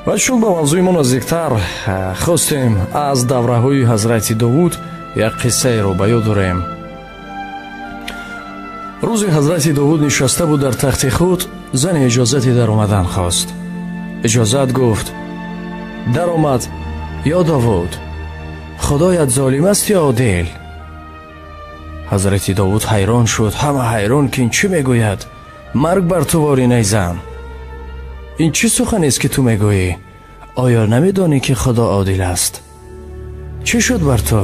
Ва чун ба мавзӯи мо наздиктар хостем, аз давраҳои ҳазрати Довуд як қиссаеро ба ёд дорем. Рӯзе ҳазрати Довуд нишаста буд дар тахти худ, зане иҷозати даромадан хост. Иҷозат гуфт. Даромад. Ё Довуд, худоят золим аст ё одил? Ҳазрати Довуд ҳайрон шуд, ҳама ҳайрон, ки ин чӣ мегӯяд? Марг бар ту воринай зан, ин чӣ суханест ки ту мегӯӣ? Оё намедонӣ ки худо одил аст? Чӣ шуд бар ту?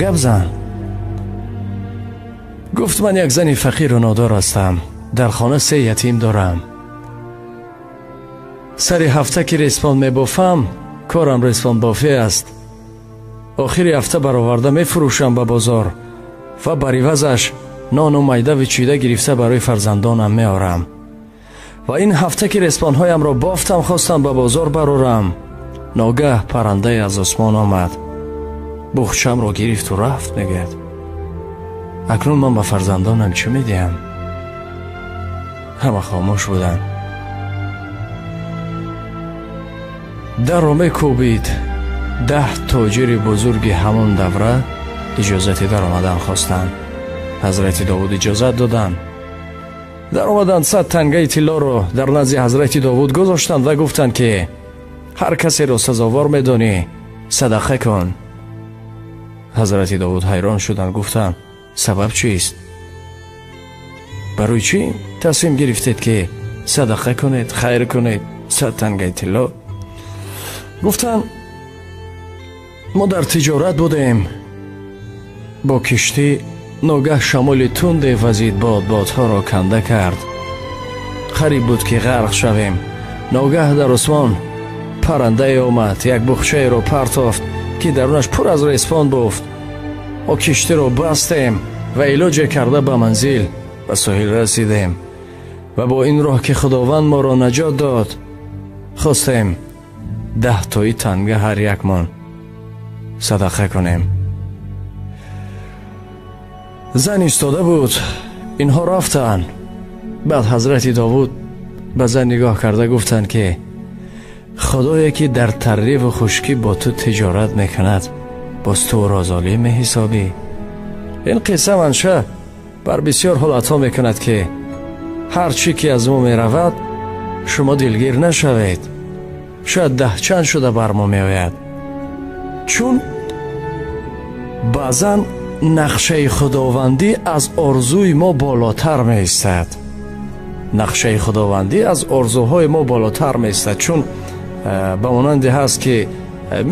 Гап зан. Гуфт: ман як зани фақиру нодор ҳастам, дар хона се ятим дорам. Сари ҳафта ки респон мебофам, корам респонбофӣ аст. Охири ҳафта бароварда мефурӯшам ба бозор ва бар ивазаш нону майдаву чида гирифта барои фарзандонам меорам. Ва ин ҳафта ки респонҳоямро бофтам, хостам ба бозор барорам. Ногаҳ паррандае аз осмон омад, буғчамро гирифту рафт. Мегӯяд: акнун ман ба фарзандонам чӣ медиҳам? Ҳама хомӯш буданд. Дарро мекӯбид. 10 тоҷири бузурги ҳамон давра иҷозати даромадан хостанд. Ҳазрати Довуд иҷозат доданд. Даромаданд, 100 тангаи тиллоро дар назди ҳазрати Довуд гузоштанд ва гуфтанд ки ҳар касеро сазовор медонӣ, садақа кун. Ҳазрати Довуд ҳайрон шуданд, гуфтанд: сабаб чист? Барои чӣ тасмим гирифтед ки садақа кунед, хайр кунед 100 тангаи тилло? Гуфтанд: мо дар тиҷорат будем бо киштӣ, ногаҳ шамоли тунде вазид, бодбодҳоро канда кард. Қариб буд ки ғарқ шавем. Ногаҳ дар осмон паррандае омад, як буғчаеро партофт ки дарунаш пур аз респон буфт. Мо киштиро бастем ва илоҷе карда ба манзил, ба соҳил расидем ва бо ин роҳ ки худованд моро наҷот дод, хостем 10 тои танга ҳар якмон садақа кунем. Зан истода буд, инҳо рафтанд. Баъд ҳазрати Довуд ба зан нигоҳ карда гуфтанд ки худое ки дар тарриву хушкӣ бо ту тиҷорат мекунад, боз ту ӯро золим меҳисобӣ? Ин қисса манша бар бисёр ҳолатҳо мекунад ки ҳар чӣ ки аз мо меравад, шумо дилгир нашавед, шояд 10 чанд шуда бар мо меояд. Чун баъзан нақшаи худовандӣ аз орзуи мо болотар меистад. Нақшаи худовандӣ аз орзуҳои мо болотар меистад. Чун ба монанде ҳаст ки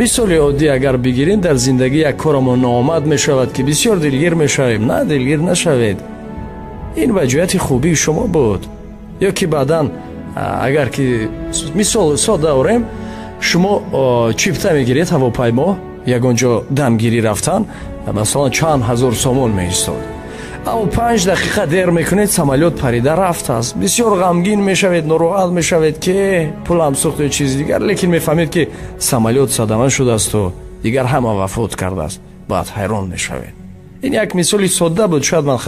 мисоли оддӣ агар бигирем, дар зиндагӣ як корамон ноомад мешавад ки бисёр дилгир мешавем. На, дилгир нашавед, ин ба ҷиҳати хубии шумо буд. Ё ки баъдан агар ки мисол сода орем, шумо чипта мегиред ҳавопаймо, ягон ҷо дамгирӣ рафтан, масалан чанд ҳазор сомон меистод, аммо 5 дақиқа дер мекунед, самолёт парида рафтааст. Бисёр ғамгин мешавед, нороҳат мешавед ки пулам сӯхт ё чизи дигар, лекин мефаҳмед ки самолёт садама шудаасту дигар ҳама вафот кардааст. Баъд ҳайрон мешавед. Ин як мисоли содда буд, шояд ман